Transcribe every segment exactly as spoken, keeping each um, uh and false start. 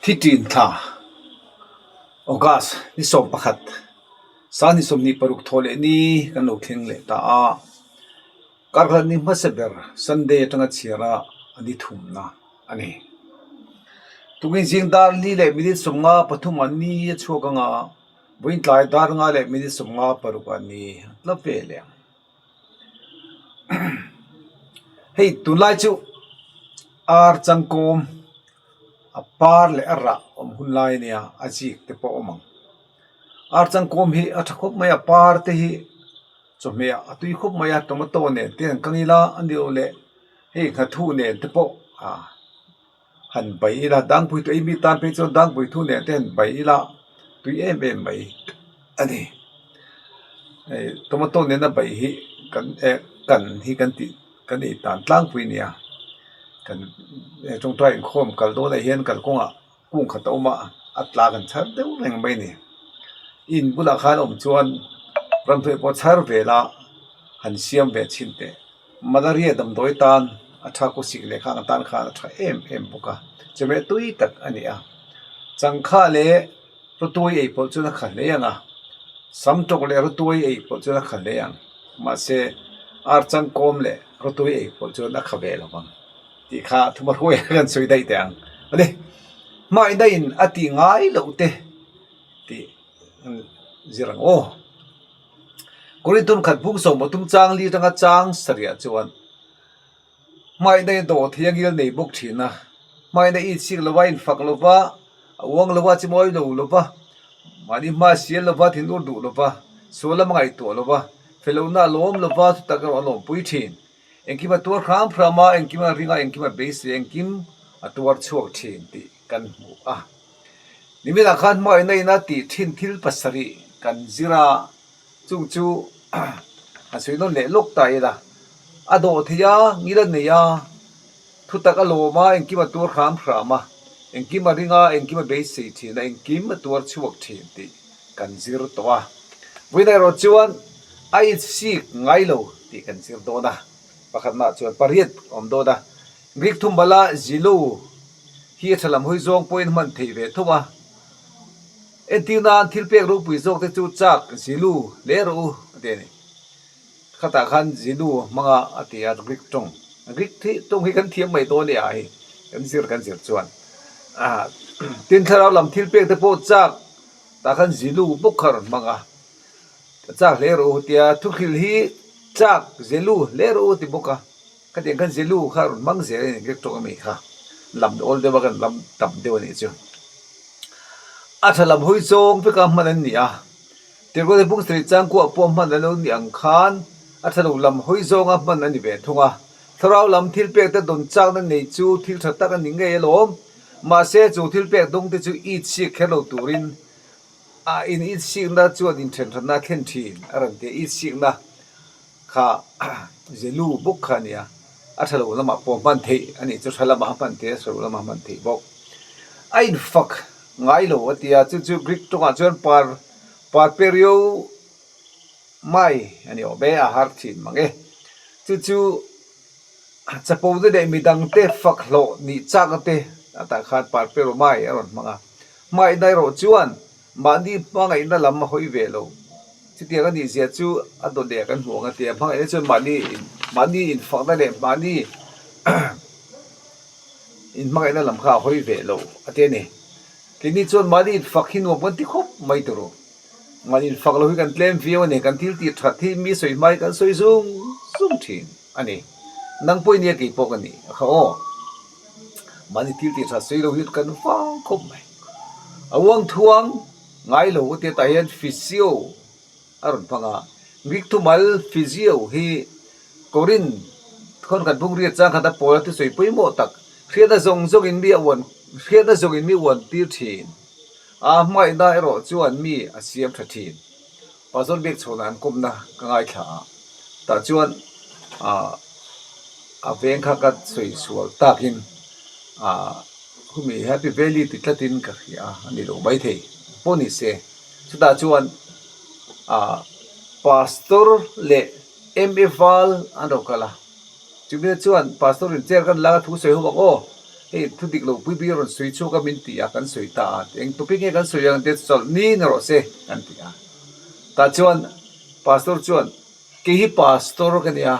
Thi ṭin thla, August ni sawm pakhat, sang hni sawmhni paruk thaw leh ni kan lo thleng leh ta a. Kar khat ni hmasa ber Sunday aṭanga chhiara a ni thumna a nih. Tukin zing dar li leh minute sawmnga pathum a ni a chhuak anga, vawiin tlai dar nga leh minute sawmnga paruk a ni a tla ve leh. Hei, tunlai chu ar changkawm a par leh a rah awm hun lai a nia, a ziek te pawh awm ang. Ar changkawm hi a ṭha khawp mai a, par te hi chawhmeh a tui khawp mai a, tomato nen te an kang ila, a ni lo leh hei, nghathu nen te pawh a han bai ila, dangpui thu, ei mi tan phei chuan dangpui thu nen te han bai ila, tui em em mai a ni. Hei, tomato nen a bai hi kan, eh, kan hi kan ti, kan ei tan tlangpui nia. Kan, eh, ṭawngṭai inkhawm kal dawn a hian kalkawnga kung khat a awm a, a tla kan chhar deuh reng mai ni. In bulah khan awm chuan ramthuai pawh chhar vela han siam ve chhin teh. Malaria damdawi tan a ṭha, khawsik leh khang tan khan a ṭha em em bawk a, chawhmeh tui tak a ni a. Changkha leh rutuai ei pawlh chuan a kha hle ang a, samṭawk leh rutuai ei pawlh chuan a kha hle ang. Mahse, ar changkawm leh rutuai ei pawlh chuan a kha ve lo ang tih kha thumarhuaia kan sawi daih teh ang. A ni, hmaina in a tih ngai lo te tih an zir ang aw. Korinthun khat bung sawm pathum chang li aṭanga chang sarih ah chuan, hmaina in dawh thei a ngil nei bawk ṭhin a. Hmaina in sik lova, infak lova, a uang lova, chimawi lo lova, mahni hma sial lova, thinur duh lova, sual lama ngaihtuah lova, felona a lawm lova, thutak erawh a lawmpui ṭhin. Engkim a tuar hram hram a, engkim a ring a, engkim a beisei, engkim a tuar chhuak ṭhin tih kan hmu a. Niminah khan hmaina in a tih ṭhin thil pasarih kan zir a, chung chu a sawi nawn leh lawk ta ila. A dawh thei a, ngil a nei a, thutak a lawm a, engkim a tuar hram hram a, engkim a ring a, engkim a beisei ṭhin a, engkim a tuar chhuak ṭhin tih kan zir tawh a. Vawiin erawh chuan a insik ngai lo tih kan zir dawn a. Pakhatna chuan pariat awm dawn a. Greek thumala zilu hi a ṭha lam hawi zawng pawhin hman thei ve tho a. Entir nan thilpek ropui zawk te chu chak zilu hle rawh u a ti a ni. Khatah khan zilu hmanga a ti a, Greek ṭawng. Greek thi-, ṭawng hi kan thiam mai dawn nia hi. Kan zir, kan zir chuan. A, tin thlarau lam thilpek te pawh chak tah khan zilu bawk kha rawn hmang a. Chak hle rawh u tia, thuhril hi chak zilu hle rawh u ti bawk a. Khatiang khan zilu kha rawn hmang zel a ni, Greek ṭawng a mi kha. Lam awl deuha kan lam tam deuh a nih chu. A ṭha lam hawi zawng veka hman an ni a. Tirkote bung sarih chang kuah pawh hman an lo ni ang khan, a ṭha lo lam hawi zawnga hman a ni ve thung a. Thlarau lam thilpek te dawn chakna nei chu thil ṭha tak a ni ngei alawm. Mahse, chu thilpek dawng te chu it sik kher lo turin, a, in it sikna chuan in ṭhen ṭhatna thlen ṭhin a rawn ti a, it sikna kha zilu bawk kha a ni a. A ṭha lo lamah pawh hman theih a ni chu, ṭha lamah hman theih a, ṭha lo lamah hman theih bawk. A infak ngai lo a ti a, chu chu Greek ṭawngah chuan par, parperio mai a ni awm e, a har ṭhin mang e. Chu chu chapona leh midangte fak hlawh nih chakna te, a tah khan parperio mai a rawn hmang a. Hmaina erawh chuan mahni hmangaihna lam a hawi ve lo. Chutiang a nih zia chu a dawt leh kan hmu ang a ti a. Hmangaihna chuan mahni in, mahni infakna leh mahni in hmangaihna lam kha a hawi ve lo a ti a ni. Keini chuan mahni infak hi nuam kan ti khawp mai tur u. Mahni infak lo hi kan tlem viau a ni, kan thil tih ṭhat hi mi sawi hma hi kan sawi zung zung ṭhin a ni. Nang pawh i nia, kei pawh ka ni a kha aw. Mahni thil tih ṭhat sawi lo hi kan vang khawp mai. A uang thuang ngai lo a ti a, tah hian physio a rawn hmang a. Greek thumal physio hi Korin khawn khat bung riat chang khat a pawla thusawi pawimawh tak, hriatna zawng zawngin mi a uan, hriatna zawngin mi uan tir ṭhin. A hmaina erawh chuan mi a siam ṭha ṭhin. Pastor bik chhawna an kawmna ka ngaithla a. Tah chuan, a, a veng kha ka sawi sual takin, a, khumi Happy Valley ti tlatin ka hria a, a ni lo mai thei pawh ni se. Chutah chuan, a, pastor leh M F val an rawn kal a. Chumi chuan pastor in chair kan la a, thu sawi ho ang aw. hei, thudik lo pui pui rawn sawi chhuak a min ti a, kan sawi ta a. Eng topic nge kan sawi ang, ti chawlh ni ni rawh se, kan ti a. Tah chuan pastor chuan, "Kei hi pastor ka nia,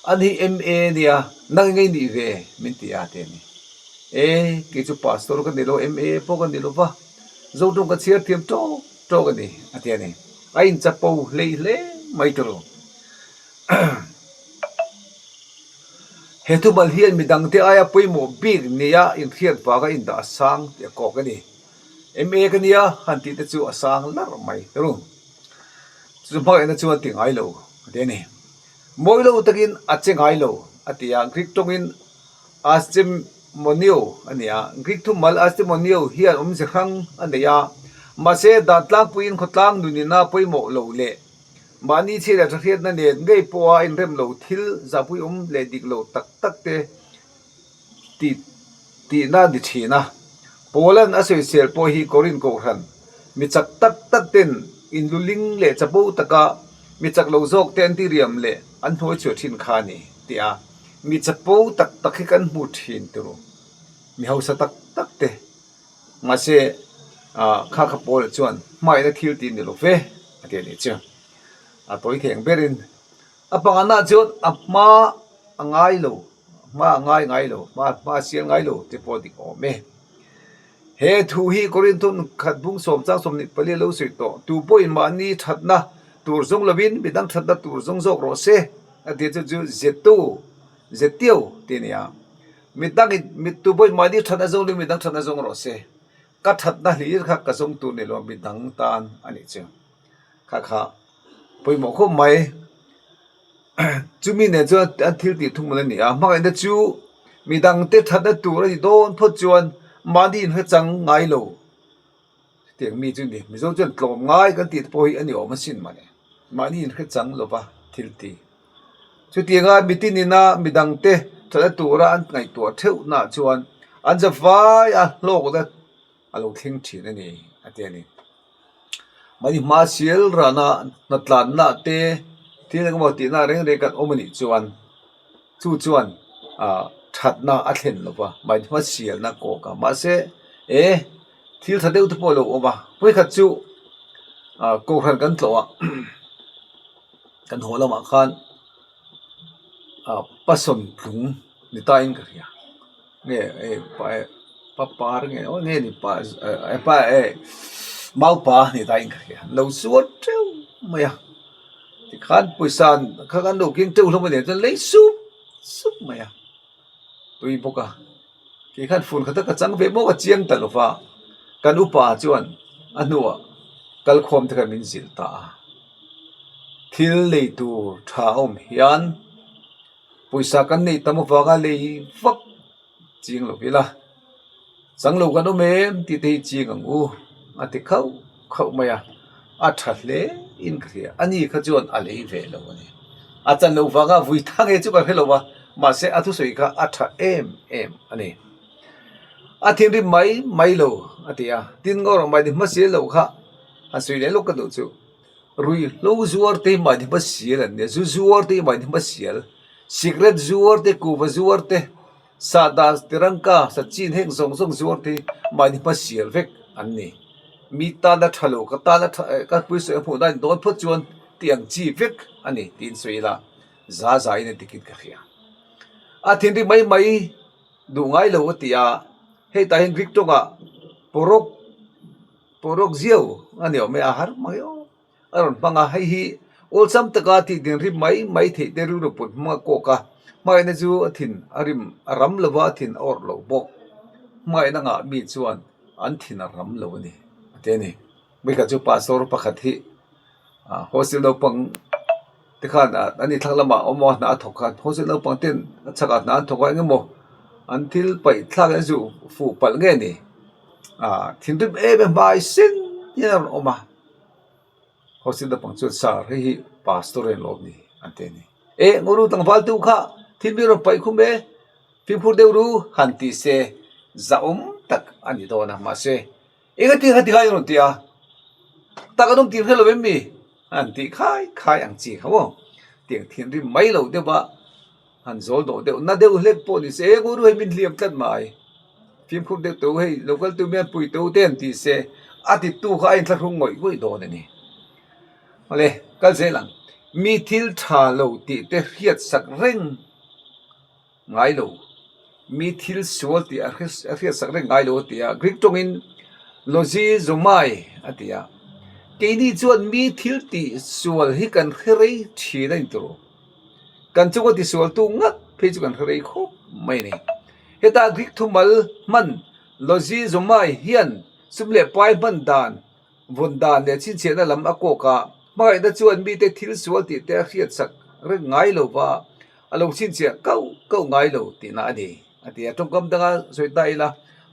an hi M A nia, nang eng nge i nih ve?" min ti a, ti a ni. "E, kei chu pastor ka ni lo, M A pawh ka ni lo va, zo ṭawng ka chhiar thiam ṭawk ṭawk a ni," a ti a ni. A inchapo hlei hle mai tawh. He thumal hian midangte aia pawimawh bik nia inhriat vaka indah a sang tih a kawk a ni. M A ka nia han tih te chu a sang lar mai tawh. Chu hmangaihna chuan ti ngai lo, a ti a ni. Mawi lo takin a che ngai lo, a ti a. Greek ṭawngin astemonio a ni a. Greek thumal astemonio hian awmze hrang a nei a. Mahse, dan tlangpuiin khawtlang nunina pawimawh lo leh mahni chhia leh ṭha hriatna nen ngei pawha inrem lo thil zahpui awm leh dik lo tak tak te ti, tihna ni ṭhin a. Paulan a sawisel pawh hi Korin kohran mi chak tak tak ten inluling leh chapo taka mi chak lo zawk te an tiriam leh an hnuai chhuah ṭhin kha a ni, tia mi chapo tak tak hi kan hmu ṭhin tur, mi hausa tak tak te. Mahse, a, kha kha Paul chuan hmaina thil ti ni lo ve, a ti a ni chu. A tawi theng berin a panganah chuan a hma a ngai lo, hma a ngai ngai lo, hma, hma sial ngai lo te pawh dik awm e. He thu hi Korinthon khat bung sawm chang sawmhnih pali lo sawi tawh. Tu pawhin mahni ṭhatna tur zawng lovin midang ṭhatna tur zawng zawk rawh se, a ti chu chu zetu, zetio ti a ni a. Midangin, mi, tu pawhin mahni ṭhatna zawng lovin midang ṭhatna zawng rawh se. Ka ṭhatna hlir kha ka zawng tur ni lo, midang tan a ni chu. Kha kha pawimawh khawp mai. Chumi nen chuan an thil tih thung man a ni a. Hmangaihna chu midangte ṭhatna tur a ni dawn phawt chuan mahni inhre chang ngai lo. Tiang mi chu ni. Mizo chuan tlawm ngai kan tih te pawh hi a ni awm asin mani. Mahni inhre chang lova thil ti. Chutianga mitinina midangte ṭhatna tura an ngaihtuah theuhna chuan an zavai a hlawkna a lo thleng ṭhin a ni, a ti a ni. Mahni hma sial rana hnatlanna te, thil engemaw tihna reng reng kan awm a nih chuan, chu chuan, a, ṭhatna a thlen lo va, mahni hma sialna kawk a. Mahse, e, thil ṭha deuh te pawh lo awm a. Hmui khat chu, a, kohhran kan tlawh a, kan haw lamah khan, a, Pa Sawntlung ni ta in ka hria. Nge, e, pa, e, pa Par nge, o, nge ni pa, e, e, pa, e, Maupa ni ta in ka hria. Lo suat teuh mai a. Tikhan pawisa kha kan lo keng teuh hlawm a nen chuan lei sup sup mai a. Tui bawk a. Kei khan fun khata ka chang ve maw ka chiang ta lova. Kan upa chuan a hnuah kal khawm te kha min zil ta a. Thil lei tur ṭha awm hian pawisa kan nei tam avanga lei vak chiang lo ila. Chang lo kan awm em tih te hi chiang ang u, a ti khauh khauh mai a. A ṭha hle in ka hria. Ani kha chuan a lei ve lo a ni. A chan lo vanga vui tha nge chu ka hre lo va. Mahse, a thusawi kha a ṭha em em a ni. A thinrim mai mai lo, a ti a. Tin ngawr mai ni hmasial lo kha. A sawi leh lawk ka duh chu. Ruihhlo zuar te hi mahni hmasial an nia, zu zuar te hi mahni hmasial, cigarette zuar te, kuva zuar te, sada, tirangka, sachin heng zawng zawng zuar te hi mahni hmasial vek an ni. Mi tana ṭha lo, ka tana ṭha, eh, ka pawisa hmuh nan dawn phawt chuan tih ang chi vek a ni, tiin sawi ila, za za in a tikin ka hria. A thinrim mai mai duh ngai lo a ti a, hei ta hian Greek ṭawngah porok, porok ziau a ni awm e, a har mai aw. A rawn hmang a, hei hi awlsam taka tih thinrim mai mai theih te rilru put hmang a kawk a, hmaina chu a thin a rim a ram lo va, a thin a awrh lo bawk. Hmaina ngah mi chuan an thin a ram lo a ni, a ti a ni. Hmui khat chu pastor pakhat hi, a, hostel naupang te khan, a, an ni thlang lamah awm a, hna a thawk khan hostel naupang ten a chhakah hna an thawk a, eng emaw an thil paih thlak an zu fuh palh nge ni, a, thinrim em em hmai sen hian a rawn awm a. Hostel naupang chuan, "Sir, hei hi pastor a ni lawm ni," an ti a ni. "E, ngawru tlangval tu kha thil mi rawn paih khum e, fimkhur deuh ru," han ti se, zahawm tak a ni dawn a. Mahse, "Engatinge ti ngai rawn ti a, tak an awm tir hre lo em ni?" han ti khai khai ang chi kha maw. Tiang thinrim mai lo deuh a, han zawl dawh deuh, na deuh hlek pawh ni se, "E, ngawru hei min hliam tlat mai." fimkhur deu to, hei, lo kal tu mi'n pui to te an ti se, a titu kha a inthlahrung ngawih ngawih dawn a nih. Awle, kal zel ang. Mi thil ṭha lo tih te hriat sak reng ngai lo. Mi thil suol tih a hriat, a hriat sak reng ngai lo a ti a. Greek ṭawngin logizomai a ti a. Keini chuan mi thil tih suol hi kan hre rei ṭhin a ni tur. Kan chunga tisuoltu ngat phei chu kan hre rei khawp mai ni. Heta Greek thumal hman logizomai hian sum leh pai hman dan, vawn dan leh chhinchhiahna lam a kawk a. Hmangaihna chuan mite thil suol tih te a hriat sak reng ngai lo va, a lo chhinchhiah kauh kauh ngai lo tihna a ni, a ti a. Ṭawngkam danga sawi ta ila,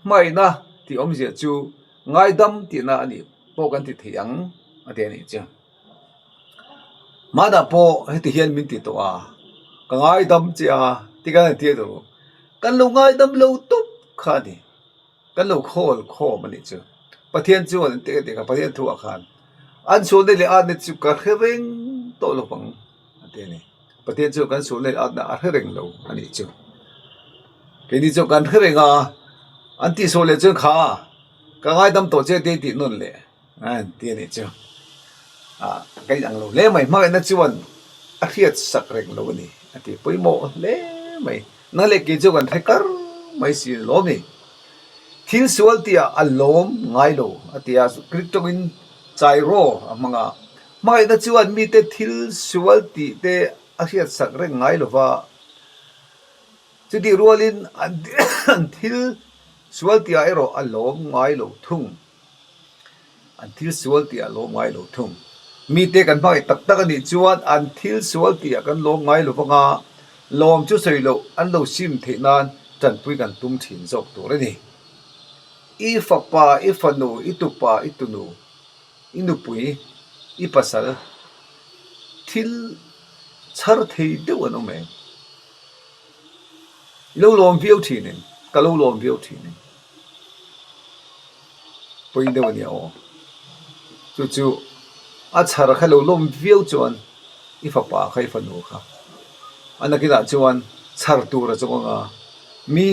hmangaihna tih awmzia chu ngaidam tihna a nih pawh kan ti thei ang, a ti a nih chu. Hmana pawh heti hian min ti tawh a, ka ngaidam che a, ti kan ti tawh. Kan lo ngaidam lo tawp kha ni. Kan lo khawl khawm a nih chu. Pathian chuan an ti, ti kha, Pathian thu ah khan, an suolna leh atna chu ka hre reng tawh lo vang, a ti a ni. Pathian chuan kan suolna leh atna a hre reng lo a nih chu. Keini chu kan hre reng a, an tih sual leh chuan kha, ka ngaidam tawh che, te tih nawn leh, an ti a nih chu. A, ka inang lo hle mai, hmangaihna chuan a hriat sak reng lo a ni, a ti pawimawh hle mai. Nang leh kei chu kan hre kar mai si lawm ni. Thil sual tih a lawm ngai lo, a ti a, Greek ṭawngin chairo a hmang a. Hmangaihna chuan mite thil sual tih te a hriat sak reng ngai lo va. Chutih rualin an, an thil sual tih a erawh a lawm ngai lo thung. An thil sual tih a lawm ngai lo thung. Mite kan hmangaih tak tak a nih chuan an thil sual tih a kan lawm ngai lo vang a, lawm chu sawi loh an lo sim theih nan ṭanpui kan tum ṭhin zawk tur a ni. I fapa, i fanu, i tupa, i tunu, i nupui, i pasal, thil chhar thei deuh an awm em? I lo lawm viau ṭhin em? Ka lo lawm viau ṭhin em? Pawi deuh a nia aw. Chu chu a chhar kha lo lawm viau chuan i fapa kha, i fanu kha. A nakinah chuan chhar tur a chawk anga, mi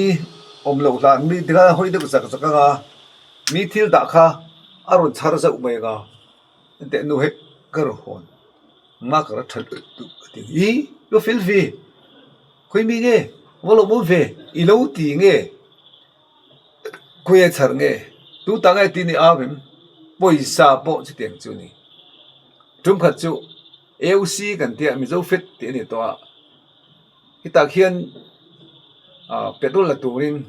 awm lo hlan, mi dikha hawi deuh chak chak anga, mi thil dah kha a rawn chhar zauh mai anga. An tih, nu he ka ro hawn. Nga ka ra ṭhat tu ka ti. I, lo fil fi. Khawi mi nge? Vo lo mo ve. I lo ti nge? Khawi e chhar nge? Tu ta nge ti ni a vem? Pawisa pawh chutiang chu ni. Tum khat chu A O C kan tia, Mizo Fete ti a ni tawh a. Hi tak hian, a, petrol la turin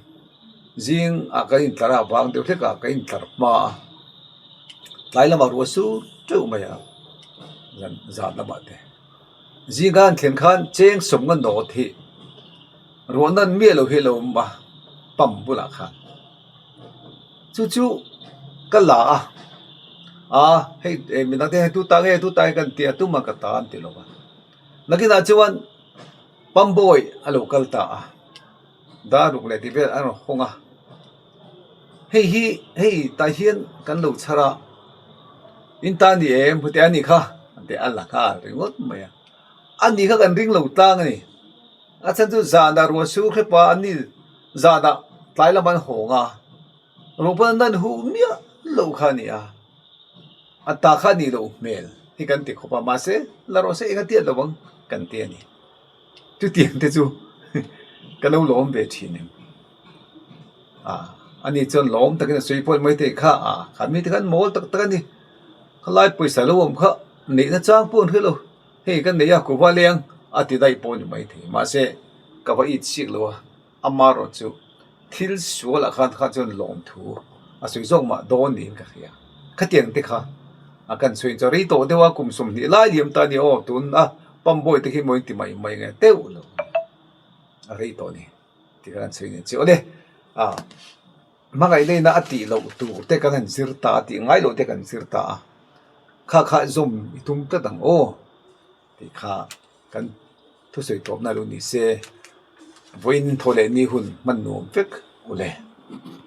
zing a kan intlar a, vang deuh hlek a kan intlar hma a. Tlai lamah ruah sur teuh mai a, zan, zan lamah te. Zinga an thlen khan cheng sawmnga nawt hi ruahna an miah lo hi lo awm a, pump bulah khan. Chu chu ka la a. A, hei, e, mi nang te, tu ta nge, tu ta nge kan ti a, tuma ka ta an ti lo va. Nakinah chuan pump boy a lo kal ta a. Dar ruk leh ti vel an rawn hawng a. Hei hi, hei, ta hian kan lo chhar a. In ta ni em, hute a ni kha, an ti a, la kha ringawt mai a. A ni kha kan ring lo tlang a ni. A chhan chu zana ruah sur hrepa an ni, zana tlai lam an hawng a. Ruah pawn an hu miah lo kha a ni a. A ta kha ni lo hmel hi kan ti khawp a, mahse, la rawh se, enga tiat lo ang kan ti a ni. Chutiang te chu ka lo lawm ve ṭhin em. A, ani chuan lawm takin a sawi pawh ni mai thei kha, a, khan mi te khan mawl tak tak a ni. Kha lai pawisa lo awm kha, neihna chang pawh an hre lo. Hei kan nei a, kuva leng a ti daih pawh ni mai thei. Mahse, ka va it sik lo a. Amaherawhchu thil sual a khan kha chuan lawmthu a sawi zawk mah dawn niin ka hria. Khatiang te kha a kan sawi chu a rei tawh deuh a, kum sawmhnih lai liam ta ni aw, tun a pump boy te khi maw in ti mai mai nge teuh lo. A rei tawh ni ti kha kan sawi ni chu. Awle, a, hmangaihna a tih loh tur te kan han zir ta, a tih ngai loh te kan zir ta a. Kha kha zawm i tum tlat ang aw. Ti kha kan thusawi tawpna lo ni se, vawiin thaw leh ni hun hman nuam vek u le.